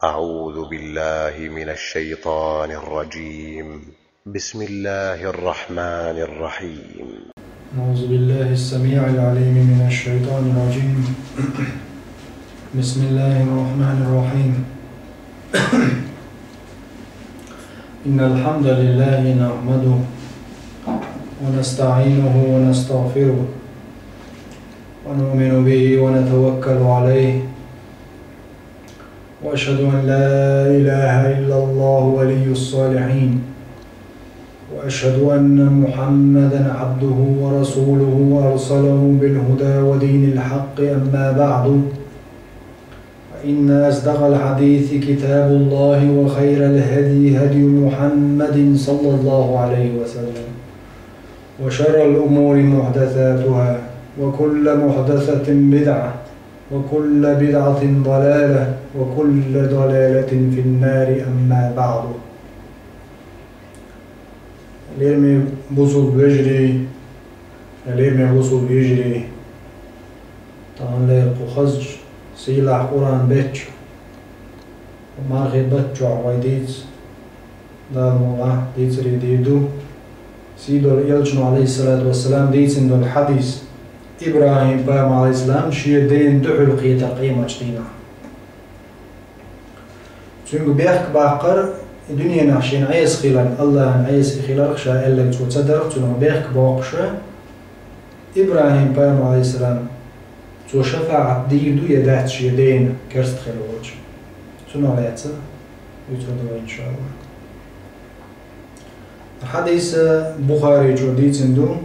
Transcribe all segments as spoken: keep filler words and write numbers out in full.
أعوذ بالله من الشيطان الرجيم. بسم الله الرحمن الرحيم. أعوذ بالله السميع العليم من الشيطان الرجيم. بسم الله الرحمن الرحيم. إن الحمد لله نحمده ونستعينه ونستغفره ونؤمن به ونتوكل عليه، وأشهد أن لا إله إلا الله ولي الصالحين، وأشهد أن محمدا عبده ورسوله أرسله بالهدى ودين الحق، أما بعد، فإن أصدق الحديث كتاب الله، وخير الهدي هدي محمد صلى الله عليه وسلم، وشر الأمور محدثاتها، وكل محدثة بدعة، وكل بدعة ضلالة، وكل ضلالة في النار، أما بعد. Лераме бусулба вежарий, лераме бусулба йижарий, таханлера кху хазачу, сийлахь Къуръан беттачу, мархий бутт чохь вай дийца Дала мукъ лахь дийцаре дийр ду. Сийдолу элчано, Ӏалайхиссалату вассалам, дийцина долу хьадис, ИбрахӀим-пайхамар, Ӏалайхиссалам, шен дена дуьхьал кхетар къематчу дийнахь. Цуьнга бехк баккхар, и дуьненахь шена Ӏеса хиларна, АллахӀан Ӏеса и хиларх ша аьлларг цо ца дарх, цунах бехк боккхуш, ИбрахӀим-пайхамар, Ӏалайхиссалам, цо шафаӀат дийр ду я дац шен дена керста хилла волчу? Цунах лаьцна дуьйцур ду вай, иншааллахӀ. Хьадис Бухаричо дийцина ду,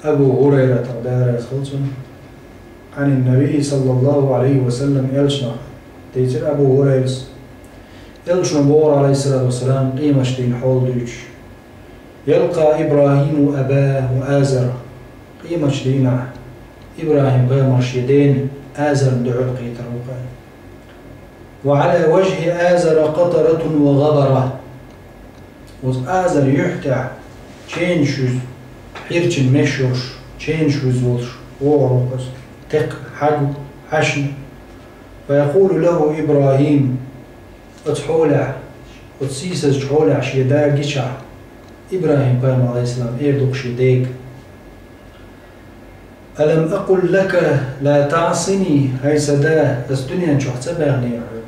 Абу ХӀурайратах, Дела реза хуьлда цунна, Ӏанин Наби, саллаллаху Ӏалайхи ва саллам, элчанах дийцира Абу ХӀурайрас. Элчано бохура, Ӏалайхиссалату вассалам, къематчу дийнан хьол дуьйцуш: «Ялкъа ИбрахӀиму абахӀу Азар». Къематчу дийнахь ИбрахӀим-пайхамар шен дена Азарна дуьхьал кхетар ву-кх. «Ва Ӏала важхӀи Азара къатаратун ва гӀабара». Оцу Азар юьхь тӀехь ченаш вуьзу, хьирчин меш йолуш, ченаш вуьзу волуш вогӀур ву-кх иза, текхна, хьаьгна, хьаьшна. «Фа якъулу лахӀу ИбрахӀим». Оцу хьолехь, оцу сийсазчу хьолехь шен да гичахь, ИбрахӀим-пайхамар, Ӏалайхиссалам, эр ду-кх шен дега: «Алам акъул лака ла таӀсини, хӀай сан да, ас дуьнен чохь ца баьхнера хьоьга?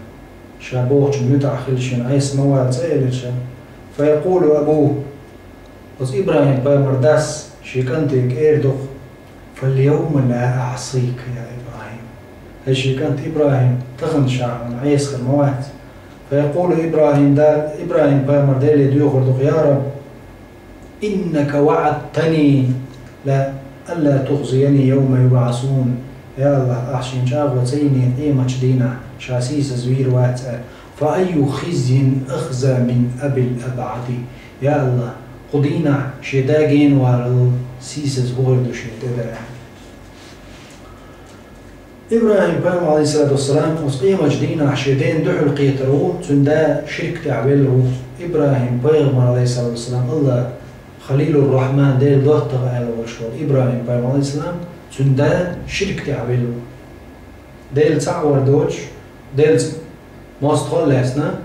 Ша бохучун муьтӀахь хила, шена Ӏеса ма вала», ца элира ша? Фа якъулу абухӀу, оцу ИбрахӀим-пайхамар дас шен кӀантега эр ду-кх: «Фал-явма ла аӀсика, я ИбрахӀим». ХӀай шен кӀант ИбрахӀим, тахана ша хьуна Ӏеса хир ма вац. Фа якъулу ИбрахӀим, да, ИбрахӀим-пайхамар Деле доьхур ду-кх: «Я Раб, иннака ваӀадтани ла, алла тухзияни явма юбӀасун». Я АллахӀ, ахь шена чӀагӀо ца йинера къематчу дийнахь ша сийсаз вийр вац аьлла. «Фа айю хизйин ахза мин абил абӀади». Я АллахӀ, кху дийнахь шен да генаваларал сийсаз хӀун хир ду шена тӀе дан? ИбрахӀим-пайхамар, Ӏалайхиссалату вассалам, оцу къематчу дийнахь шен дена дуьхьал кхетар ву, цуьнан да ширк тӀехь велла ву. ИбрахӀим-пайхамар, Ӏалайхиссалату вассалам, АллахӀ Халилур-Рахьман, Делан доттагӀа аьлла волуш волу ИбрахӀим-пайхамар, Ӏалайхиссалам, цуьнан да ширк тӀехь велла ву. Делан цхьаъ вар доцуш, Делаца мостагӀалла лаьцна,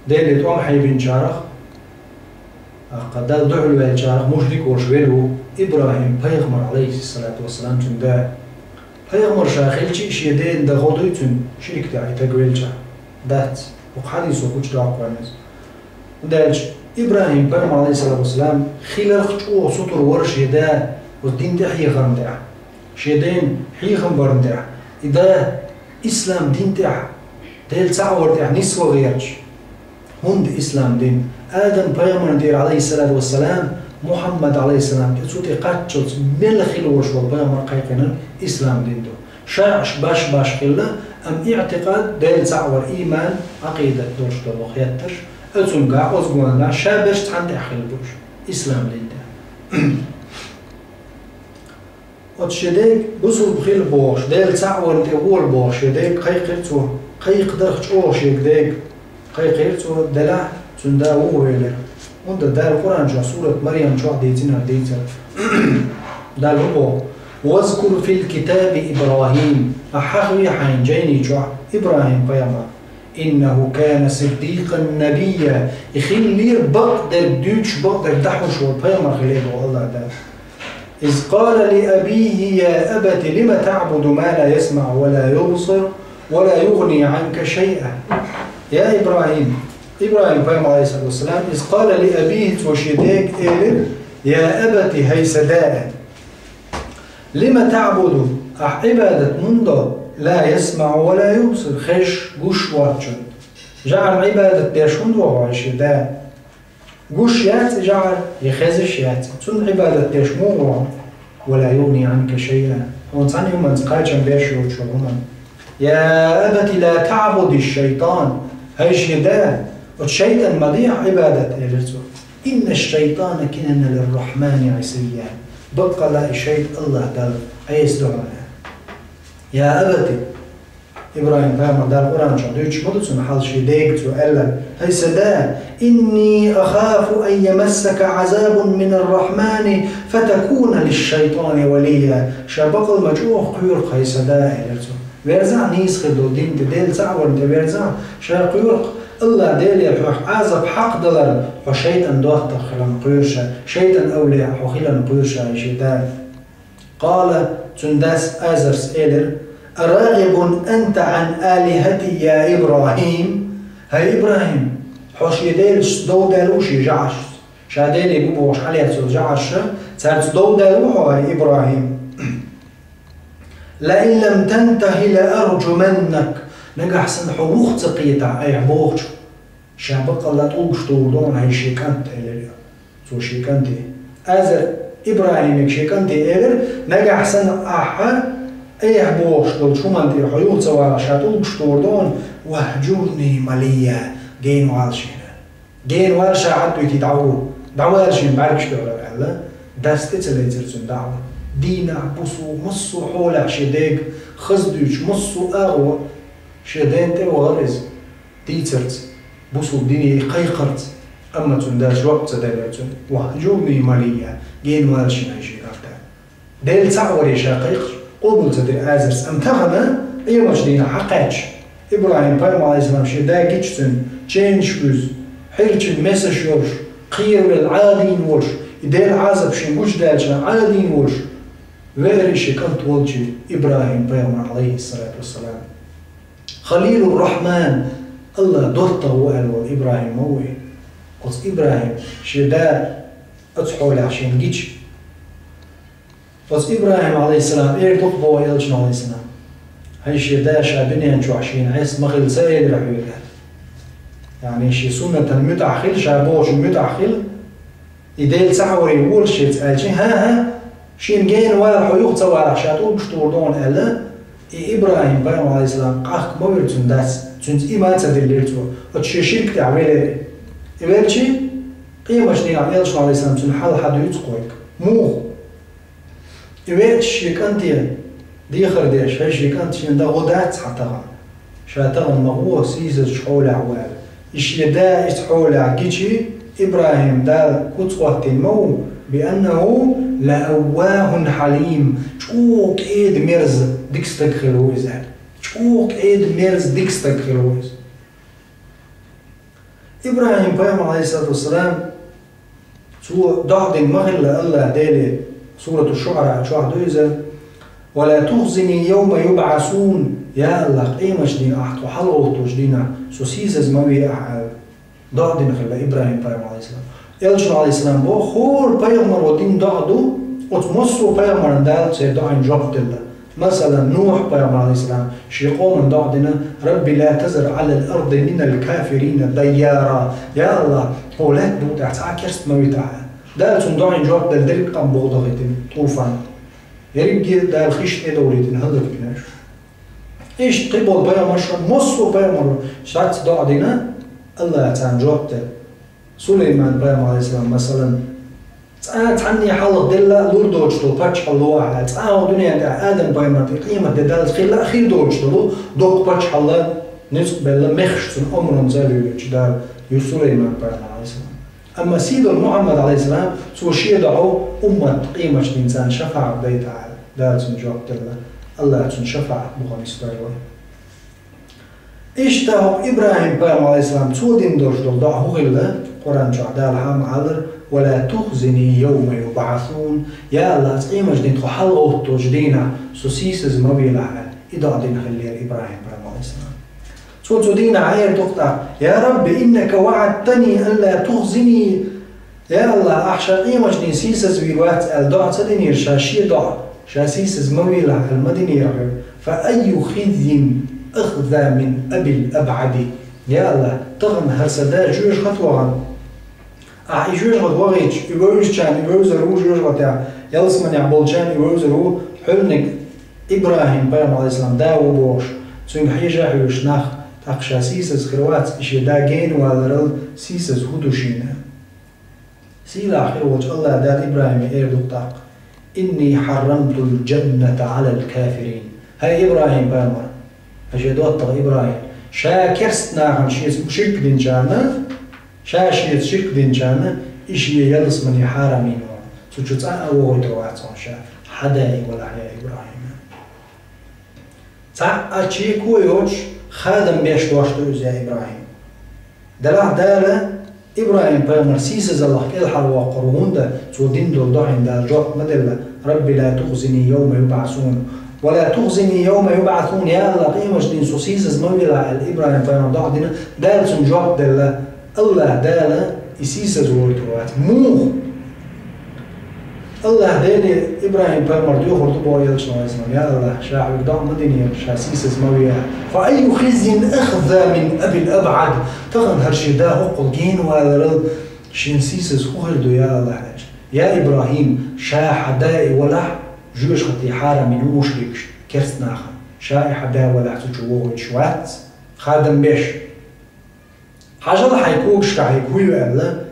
Деле тӀом хьайбинчарах, тӀаккха Далла дуьхьал ваьллачарах мушрик волуш велла ву ИбрахӀим-пайхамар, Ӏалайхиссалату вассалам, цуьнан да. Пайхамар ша хилча а, шен дена дан гӀо дуй цуьнан ширк тӀехь и стаг велча? Дац. ХӀокху хьадисо гучудоккху вайна иза. ХӀунда аьлча ИбрахӀим-пайхамар, Ӏалайхиссалату вассалам, хиларх чӀогӀа сутара вара шен да оцу дин тӀе хьехарна тӀехь, шен ден хьехам барна тӀехь, и да ислам дин тӀехь, Делан цхьаъ вар тӀехь нисван гӀерташ. ХӀунда ислам дин? Адам-пайхамарна тӀера, Ӏалайхиссалату вассалам, Мухьаммад, Ӏалайхиссалам, тӀе, цу тӀе кхаччалц мел хилла волуш волу пайхамар кхайкхинарг ислам дин ду. Шаръаш баш-баш хилла, амма иӀтикъад, Делан цхьаъ вар, ийман, Ӏакъидат долуш долу хеттарш, оцуьнгахь, оцу гонахь ша берш цхьаьна тӀехь хилла бу уьш, ислам дин тӀехь. Оцу шен дега бусулба хила бохуш, Делан цхьаъ варна тӀе вола бохуш шен дега кхайкхира цо. Кхайкхадарх чӀогӀа шега дега кхайкхира цо, делахь, цуьнан да вуха велира. ХӀунда Дала Къуръан чохь, сурат Марьям чохь дийцина дийцар. Дала хӀун боху: «Вазкур фил китаби ИбрахӀим». Ахь хьахаве хьайна жайни чохь ИбрахӀим пайхамар. إنه كان صديقا نبيا. И хиллера бакъдерг дуьйцуш, бакъдерг дӀахьош волу пайхамар хилира боху АллахӀ Дала. إذ قال لأبيه يا أبت لم تعبد ما لا يسمع ولا يبصر ولا يغني عنك شيئا. Я ИбрахӀим, ИбрахӀим пайхамар, алейхиссалату вассалам, إذ قال لأبيه, цо шен дега элира: يا أبت, хӀай сан да, لم تعبد, ахь Ӏибадат муха до, لا يسمع ولا يبصر, хезаш, гуш воцчунна? ЖӀарна Ӏибадат деш муха до хьо, хӀай шен да? Гуш яц и жӀар, я хезаш яц, цунна Ӏибадат деш муха ву хьо? ولا يغني عنك شيئا, хьуна цхьана хӀуманца кхачам беш йоцуш волу хӀуманна. يا أبت لا تعبد الشيطان, хӀай шен да, оцу шайтӀанна ма дехьа Ӏибадат, элира цо. إن الشيطان كان للرحمن عصيا. Баккъалла и шайтӀа АллахӀ Далла Ӏеса ду хьуна. يا أبت, ИбрахӀим пайхамар, Дала Къуръан чохь дуьйцуш ма ду цунна хьал, шен дега цо аьлла: хӀай сан да, إني أخاف أن يمسك عذاب من الرحمن فتكون للشيطان وليا. Ша баккъалла ма чӀогӀа кхоьру-кх, хӀай сан да, элира цо. Верзахь нийса хир долу дин тӀе, Дела цхьаъ варна тӀе верзахь, ша кхоьру-кх АллахӀ Делера хьоьх Ӏазап хьакха даларна, хьо шайтӀан доттагӀа хиларна кхоьру ша, шайтӀан авлияъ хьо хиларна кхоьру ша, хӀай шен да. قال, цуьнан дас Азарс элира: أراغب أنت عن آلهتي يا إبراهيم؟ ХӀай ИбрахӀим, хьо шен делашца дов даьлла ву шен жӀаршца? Ша деле бу бохуш хьалаьцна жӀарш, цаьрца дов даьлла ву хьо, хӀай ИбрахӀим? لئن لم تنته لأرجمنك. Нагахь санна хьо вуха ца кхетахь айхьа бохучух, ша баккъалла тӀулгаш тухур ду хьуна, хӀай шен кӀант, элира цо шен кӀанте. Азар ИбрахӀимига, шен кӀанте, элира: нагахь санна ахьа айхьа бохуш долчу хӀуманна тӀе хьо юха ца валахь, ша тӀулгаш тухур ду хьуна, واهجرني مليا, гена вала шена. Гена вала, ша хьан дуьйций дӀавала, дӀавала шена бӀаьргаш дуьхьал, аьлла, дас тӀе ца лецира цуьнан даӀват. Дийнахь, бусулба, массо а хьолехь шен дега хаза дуьйцуш, массо а агӀо шен ден тӀе вахара иза дийцарца, бусулба дине кхайкхарца, амма цуьнан дас жоп ца делира цунна: واهجرني مليا, гена вала шена, хӀай шен кӀант. Дела цхьаъ варе ша кхайкхаш, къобал ца дира Азарс. Амма тахана, къематчу дийнахь хьакхаьчча, ИбрахӀим пайхамар, алейхиссалам, шен да гича цуьнан, ченаш буьзна, хьирчин месаш йолуш, кхеравелла Ӏадийна волуш, и Делан Ӏазап шен гучудаьлча Ӏадийна волуш, веара и шен кӀант волчу ИбрахӀим пайхамар, алейхиссалату вассалам. Халилур-Рахман, АллахӀ доттагӀа ву аьлла волу ИбрахӀим ма ву и. Оцу ИбрахӀим шен да оцу хьолехь шена гича, оцу ИбрахӀим, алейхиссалам, эр ду-кх боху элчано, алейхиссалам: хӀай шен да, ша дуьнен чохь шена Ӏеса ма хилла ца элира хьоьга. Яъни шен суннатан муьтӀахь хила, ша бохучун муьтӀахь хила, и Дела цхьаъ варе вола шеца аьлча, хӀан-хӀа, шена гена вала, хьо юха ца валахь, ша тӀулгаш тухур ду хьуна, аьлла, и ИбрахӀим пайхамар, алейхиссалам, къахка ма вира цуьнан дас, цуьнца и ма ца диллира цо, оцу шен ширк тӀехь велира. И велча, къематчу дийнахь элчано, алейхиссалам, цуьнан хьал хьадуьйцу кхойга. Муха? И веача шен кӀанте дехар деш, хӀай шен кӀант, шена дан гӀо дац хьан тахана. Ша тахана ма гӀо, сийсазчу хьолехь ву аьлла. И шен да оцу хьолехь гича, ИбрахӀим Дала куц хӀоттийна ма ву: بأنه لأواه حليم, чӀогӀа кӀеда-мерза дика стаг хилла ву иза аьлла. ЧӀогӀа кӀеда-мерза дика стаг хилла ву иза. ИбрахӀим пайхамар, алейхиссалату вассалам, цо доӀа дина ма хилла АллахӀ Деле, Сурату ШуӀара чохь ду иза: ولا تخزني يوم يبعثون, я АллахӀ, къематчу дийнахь ахь тхо хьалагӀоттучу дийнахь со сийсаз ма ве ахь аьлла, доӀа дина хилла ИбрахӀим пайхамар, алейхиссалам. Элчано, алейхиссалам, боху, хӀора пайхамаро дина доӀа ду, оцу массо а пайхамарна Дала церан доӀанна жоп делла. Масала, Нухь пайхамар, алейхиссалам, шен къоманна доӀа дина: رب لا تذر على الأرض من الكافرين ديارا. Я АллахӀ, хӀокху лаьттан букъа тӀехь цхьа а керста ма витахь. Дала цуьнан доӀанна жоп делла, дерриг а къам болх дахийтина, тӀуфан. Ерриге а Дала хиш тӀедовлийтина, хӀаллакбина уьш. Иштта кхин болу пайхамарша, массо а пайхамаро шаьцца доӀа дина, АллахӀа царна жоп делла. Сулайман пайхамар, алейхиссалам, масалан, цкъа а цхьанне хьалха делла а лур доцуш долу паччахьалла ву ахь аьлла, цкъа а хӀокху дуьнен тӀехь Адам пайхамар тӀе къемат де даллалц хилла а хир доцуш долу доккха паччахьалла, ницкъ а белла, мехаш цуьнан омранца а лелочу Дала, ю Сулайман пайхамар, алейхиссалам. Амма сийдолу Мухьаммад, алейхиссалам, цо шен доӀа уммат къематчу дийнахь царна шафаӀат дайта аьлла, Дала цунна жоп делла, АллахӀа цунна шафаӀат бу хьуна, исбаьрвай. Иштта хӀокху ИбрахӀим-пайхамар, Ӏалайхиссалам, цо дина долуш долу доӀа хӀун хилла, Къуръан чохь Дала хьа ма-аллара: «Ва ла тухзини йовма юбӀасун». Я АллахӀ, цу къематдийнахь тхо хьалагӀоттучу дийнахь со сийсаза ма велахь аьлла, и доӀа дина хиллера ИбрахӀим-пайхамар, Ӏалайхиссалам. Цо цу дийнахь эр ду-кх тӀаккха: «Я Рабби, иннака ваӀадтани алла тухзини». Я АллахӀ, ахь ша къематдийнахь сийсаза вийр вац аьлла доӀа ца динера ша, шен доӀа, ша сийсаза ма велахь аьлла ма динера хьоьга. «Фа айю хизйин ахза мин абил абӀади». Я АллахӀ, тахана хӀара сан да жоьжахате вахана. Ахь и жоьжахате вахийтча, и вевзачарна и вевзар ву жоьжахатехь, ялсаманехь болчарна и вевзар ву, хьоьллиг ИбрахӀим-пайхамар, Ӏалайхиссалам, да ву бохуш, цуьнга хьежа а хьоьжуш нах, тӀаккха ша сийсаза хир вац, и шен да гена валарал сийсаза хӀун ду шена? Сийлахь хир волчу АллахӀ Дала ИбрахӀиме эр ду-кх тӀаккха: «Инни хьаррамтул джанната Ӏалал кафирин». ХӀай ИбрахӀим-пайхамар, хьан шен доттагӀа ИбрахӀим, ша керста нахана шеца ширк динчарна, ша шеца ширк динчарна, и шен ялсамани хьарам йина ву, цу чу цкъа а вохуьйтур вац хьуна ша, хьан да и валахь, я ИбрахӀим. Цхьа а чеко йоцуш, хадам беш дош ду иза, я ИбрахӀим. Делахь Дала ИбрахӀим-пайхамар сийсазаллах кӀелхьарвоккхур ву, хӀунда цо дина долу доӀина Дала жоп ма делла: «Рабби, ла тухзини йовма юбӀасун». «Ва ла тухзини йовма юбӀасун», я АллахӀ, къематдийнахь со сийсаза ма велахь аьлла, ИбрахӀим-пайхамар доӀа дина, Дала цунна жоп делла. АллахӀ Дала и сийсаза вохуьйтур вац. Муха? АллахӀ Деле ИбрахӀим-пайхамар доьхур ду боху элчано, Ӏалайхиссалам: «Я АллахӀ, ша хьоьга доӀа ма динера, ша сийсаза ма велахь. Фа айю хизйин ахза мин абил абӀад». Тахана хӀара шен да хӀоккхул гена валарал шена сийсаза хӀун хир ду, я АллахӀ, аьлча: «Я ИбрахӀим, ша хьан да и валахь, жоьжахате хьарам йина ву мушрикашна, керста нахана. Ша и хьан да валахь, цу чу вохуьйтуш вац, хадам беш». Хьажал хьайн когашкахь хӀун ю аьлла,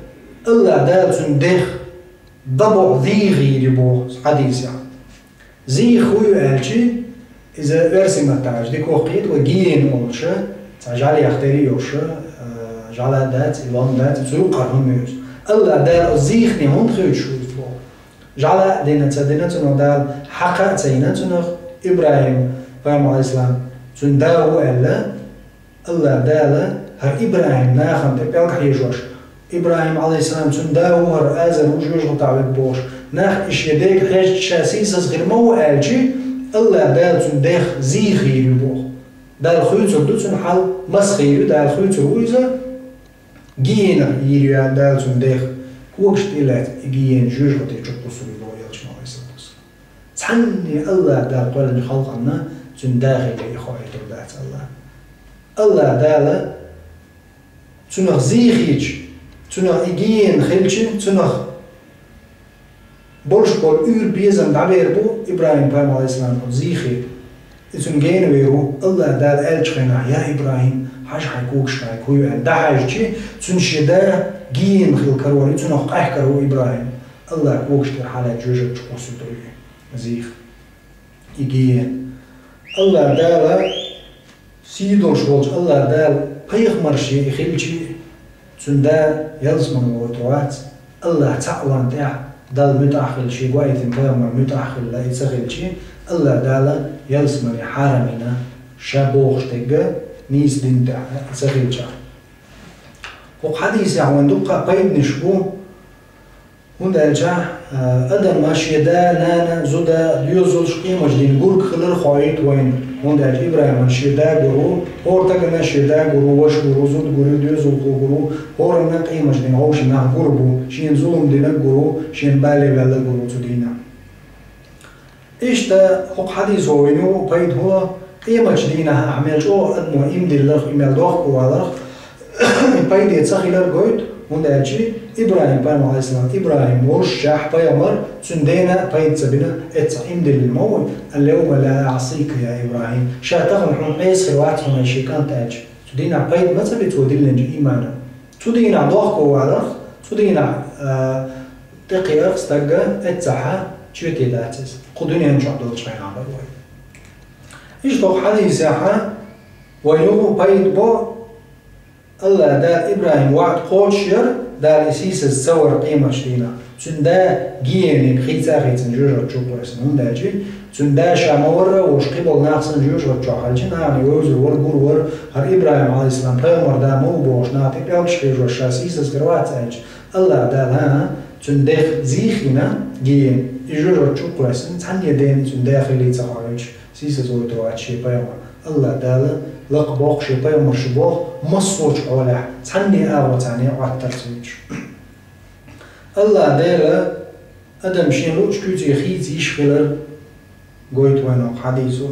АллахӀ Дала цуьнан дех дӀабоху зийх йийр ю боху хьадисехь. Зийх хӀун ю аьлча, иза оьрсийн маттахь аьлча, дика воккхийта вай гиена олуш, цхьа жӀаьлех тера йолуш, а, жӀаьла дац, и лом дац, и цу юккъара хӀума ю иза. АллахӀ Дала оцу зийхне хӀунда хуьйцуш ву иза боху? ЖӀаьла а дина ца дина цунах Дала, хьакха а ца йина цунах, ИбрахӀим-пайхамар, Ӏалайхиссалам, цуьнан да ву аьлла, АллахӀ Дала хӀара ИбрахӀим нахана тӀе пӀелг хьежош, ИбрахӀим, Ӏалайхиссалам, цуьнан да ву хӀара, Азар ву жоьжахатехь верг бохуш, нах и шен дега хьежча ша сийсаза хир ма ву аьлча, АллахӀ Дала цуьнан дех зийх йийр ю боху. Дала хуьйцур ду цуьнан хьал, маса хир ю, Дала хуьйцур ву иза, гиенах йийр ю Дала цуьнан дех, когаш тӀе а лаьцна и гиена жоьжахате чу кхуссур ю боху элчано, Ӏалайхиссалату вассалам. Цхьанне АллахӀ Дала кхоьллинчу халкъанна цуьнан да хилла и хоуьйтур дац АллахӀ. АллахӀ Дала цунах зийх йича, цунах и гиена хилча, цунах болуш болу уьйр безам дӀабер бу ИбрахӀим-пайхамар, Ӏалайхиссалам, оцу зийхе. И цунна гена вер ву, АллахӀ Дала аьллачу хенахь: «Я ИбрахӀим, хьажа хьайн когашкахь хӀун ю», — аьлла, дӀахьаьжча, цуьнан шен да гиена хилла карор ю, цунах къаьхкар ву ИбрахӀим. АллахӀ когаш тӀера хьалаьцна жоьжахати чу кхуссуьйтур ю и зийх. И гиена. АллахӀ Дала, сий долуш волчу АллахӀ Дала пайхамар шен и хилча, цуьнан да ялсамане вохуьйтур вац, АллахӀ цхьаъ ван тӀехь, Далла муьтӀахь хилла, шен гойтина пайхамар муьтӀахь хилла, и ца хилча, АллахӀ Дала ялсамане хьарам йина, ша бохуш дерг нийса дина тӀехь и ца хилчахь. ХӀокху хьадисехь вайн дуккха а пайданаш бу, хӀунда аьлча, а, адаман шен да, нана, зуда доьзалш къематдийнахь гург хилар хоуьйту вайна. ХӀунда аьлча ИбрахӀиман шен да гур ву, хӀора стагана шен да гур ву, ваша гур ву, зуда гур ву, доьзалхо гур ву, хӀоранна къематдийнахь вовшийн нах гур бу, шена зулам динарг гур ву, шена бале ваьлларг гур ву цу дийнахь. Иштта хӀокху хьадисо вайна ю пайда хӀун, къематчу дийнахь ахь мел чӀогӀа адамо иман дилларх, и мел дохко валарх, и пайде ца хилар гойту, хӀунда аьлча ИбрахӀим-пайхамар, Ӏалайхиссалам, ИбрахӀим волушшехь пайхамар, цуьнан дена а пайда ца бина, эццахь иман диллина ма ву: «Ал-йовма ла аӀсика, я ИбрахӀим». Ша тахана хьуна Ӏеса хир вац хьуна, шен кӀант, аьлча. Цу дийнахь пайда ма ца би цо диллинчу иманан. Цу дийнахь дохко валарх, цу дийнахь, а, тӀекхиарх стагга эццахьа чоьте дац иза. Кху дуьнен чохь долчу хенахь бара вай. Иштта хӀокху хьадисехьа вайна юха пайда бо, АллахӀ Дала ИбрахӀим ваӀда кхочушъяр, Дала и сийсаз ца вар къематчу дийнахь, цуьнан да гиениг хийца а хийцина жоьжахати чу кхоьссина, хӀунда аьлча цуьнан да ша ма варра а волуш, кхиболу нах санна жоьжахати чохь хилча, нахана вевзар вара, гур вара, хӀара ИбрахӀим, Ӏалайхиссалам, пайхамар да ма ву бохуш, наха тӀе пӀелгаш хьийжош ша сийсаз каравац аьлча, Аллах Дала, хӀан-хӀа, цуьнан дех зийхина гиен, и жоьжахати чу кхоьссина, цхьанне дена цуьнан да хилий ца хоуьйтуш, сийсаз войтур вац шен пайхамар. Аллах Дала лакха боху шен пайхамарш боху массочу хьолехь, цхьанне агӀо царна Ӏоттар ца йойтуш. Аллах Дала адам шен луъучу куьйце хийца йиш хилар гойту вайна хьадийсо.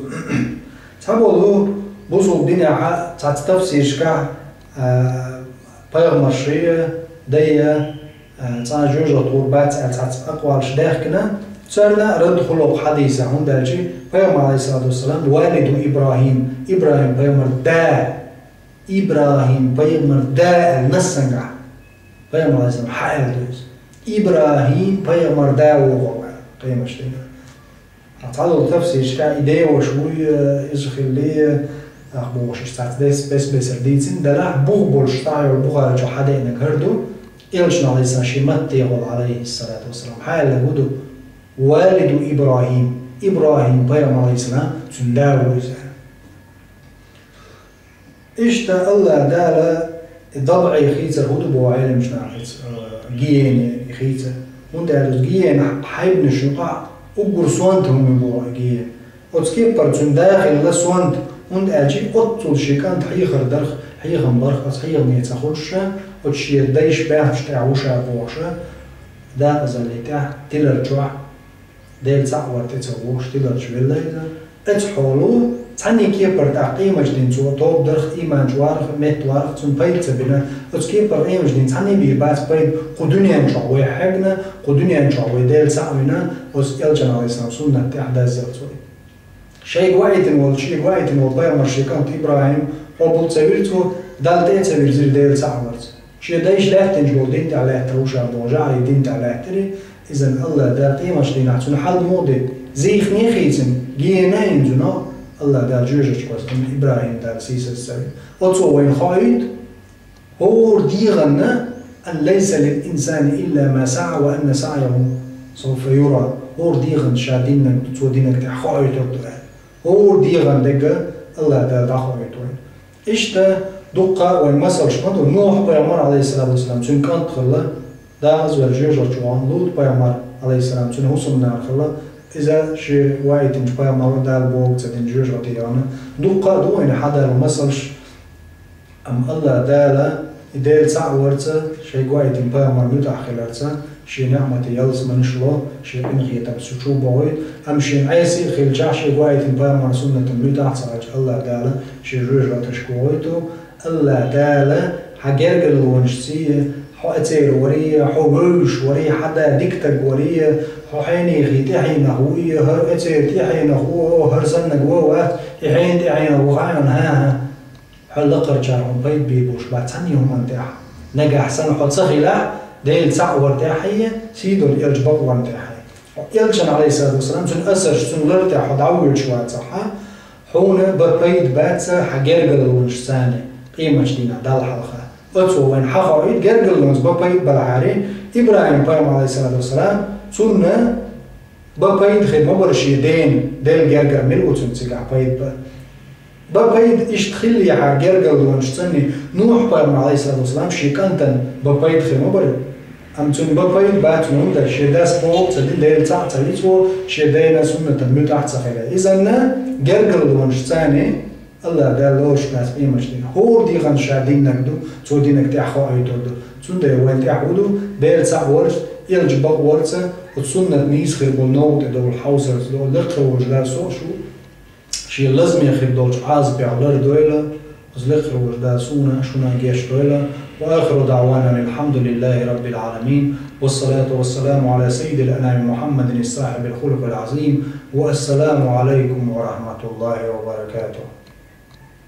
Цхьаболу бусулба динехь цхьацца тафсиршкахь, а, пайхамаршея, дайя, а, цкъа жоьжахати гӀур бац аьлла цхьацца акъвалаш даьхкина, царна а рад хуьлу хӀокху хьадийсехь, хӀунда аьлча пайхамар, Ӏалайхиссалату вассалам, валиду ИбрахӀим, ИбрахӀим пайхамар да, ИбрахӀим пайхамар да аьлла нассангахь пайхамар, Ӏалайхиссалам, хьааьлла ду иза. ИбрахӀим пайхамар да вогӀу аьлла, къематчу дийнахь. Цхьадолу тафсиршкахь и деваш вуй, иза хилли, ах бохуш, иштта цхьацца дес-, бес-бесара дийцина, делахь бух болуш цхьа йолу Бухари чохь хьадеънарг хӀара ду, Элчано, Ӏалайхиссалам, шен маттехула, Ӏалайхиссалату вассалам, хьааьлларг хӀун ду: «Валиду ИбрахӀим», ИбрахӀим пайхамар, Ӏалайхиссалам, цуьнан да ву иза. Иштта Аллах Дала и дабӀе хийцар хӀун ду боху Ӏеламчу нахаца, а, гиене хийца. ХӀунда аьлча гиенахь хьайбанаш юкъахь уггар сонта хӀума ю боху гиен. Оцу кепара цуьнан да хилла сонта, хӀунда аьлча оццул шен кӀант хьехар дарх, хьехам барх, аса хьехаме ца хуьлуш ша, оцу шен дайша баьхначу тӀехь ву ша бохуш, дакъазаллин тӀехь, тилар чохь. Дела цхьаъ вар тӀе ца вогӀуш, тиларчу велла иза. Оцу хьоло цхьанне кепара тӀаккха къематчу дийнахь цо тоба дарх, ийман чу варх, метта варх, цунна пайда ца бина. Оцу кепара къематчу дийнахь цхьанне бийр бац пайда, кху дуьнен чохь вай хьегна, кху дуьнен чохь вай Дела цхьаъ вина, оцу Элчан, Ӏалайхиссалам, суннат тӀехь даззал цо. Шайга ваийтина волу, шега ваийтина волу пайхамар шен кӀант ИбрахӀим къобал ца вира цо, Далла тӀе а ца вирзира Дела цхьаъ варца. Шен дайша лаьттинчу болу дин тӀехь лаьттар ву ша боху, жаӀарийн дин тӀехь лаьттира, иза Аллах Дала къематчу дийнахь цуьнан хьал муха де, зийхне а хийцина, гена а йина цуьнан, Аллах Дала жоьжахати кхоьссина ИбрахӀим Дала сийсаз ца вина. Оцо вайна хоуьйту, хӀора дегӀанна: «Ан лайса лил инсани илла ма саӀа ва анна саӀяху савфа юра». ХӀора дегӀанна ша диннарг ду, цо динарг тӀехь хоуьйтур ду аьлла. ХӀора дегӀан дерг Аллах Дала дӀахоуьйту вайна. Иштта дуккха а вайн масалш ма ду. Нухь пайхамар, Ӏалайхиссалату вассалам, цуьнан кӀант хилла, дакъаза ваьлла жоьжахати чу вахана, Лут пайхамар, Ӏалайхиссалам, цуьнан хӀусамнана хилла, иза шен ваийтинчу пайхамаро Дала бохург ца дина жоьжахати яхана. Дуккха а ду вайна хьадалла масалш. Амма Аллах Дала и Дела цхьаъ варца, шайга ваийтина пайхамар муьтӀахь хиларца, шен неӀмате ялсаманиш ло, шен къинхетамца чу бохуьйту, амма шен Ӏеса а хилчахь, шайга ваийтина пайхамар суннатан муьтӀахь ца хилча, Аллах Дала шен жоьжахаташка вохуьйту. Аллах Дала хьан гергарлонашций, хьо эцер варий, хьо вевзаш варий, хьан да дика стаг варий, хьо хьенехий тӀаьхьенах вуй, хӀара эцер тӀаьхьенах ву, хӀара саннаг ван вац, и хьенан тӀаьхьенах ву хаьий хьуна, хӀан-хӀа. Хьо лакхарчара хьуна пайда бийр болуш бац цхьанне хӀуманна тӀехь. Нагахь санна хьо ца хилахь, Дела цхьаъ вар тӀехь а, сийдолу элча бакъварна тӀехь а. Элчан, Ӏалайхиссалату вассалам, цуьнан асарш, цуьнан лар тӀехь хьо дӀавоьдуш вацахь, хьуна бан пайда бац хьан гергарлонашца къематчу дийнахь Далла хьалха. Оцо вайна хьан хоуьйту, гергарлонца бан пайда балахьара, ИбрахӀим пайхамар, Ӏалайхиссалату вассалам, цунна бан пайда хир ма бара шен дена, Делан гергара мила ву цунна цигахь пайда бан. Бан пайда иштта хиллехьара гергарлонашца санна, Нухь пайхамар, Ӏалайхиссалату вассалам, шен кӀантана бан пайда хир ма бара. Амма цунна бан пайда бац, хӀунда аьлча шен дас бохург ца дина, Дела цхьаъ ца вина цо, шен дена суннатан муьтӀахь ца хилла. Изанна гергарлонашца санна, Аллах Дала лоруш дац къематчу дийнахь. ХӀора дегӀан ша диннарг ду, цо динарг тӀехь хоуьйтур ду. Цундела вайн тӀехь хӀун ду, Дела цхьаъ варца, элча бакъ варца, оцу суннат нийса хир болу новкъа тӀе довла хьовсарца довла, лекха волчу Дала со а шу шен лазаме хир долчу Ӏазапех лардойла, оцу лекха волчу Дала суна а, шуна а гечдойла. Ва ахиру даӀвана анил хьамдулиллахӀи раббил Ӏаламин. Вассалату вассаламу Ӏала саййидил анами Мухьаммадин сахьибил хулукъил Ӏазим. Ва ассаламу Ӏалайкум ва рахьматуллахӀи ва баракатухӀ.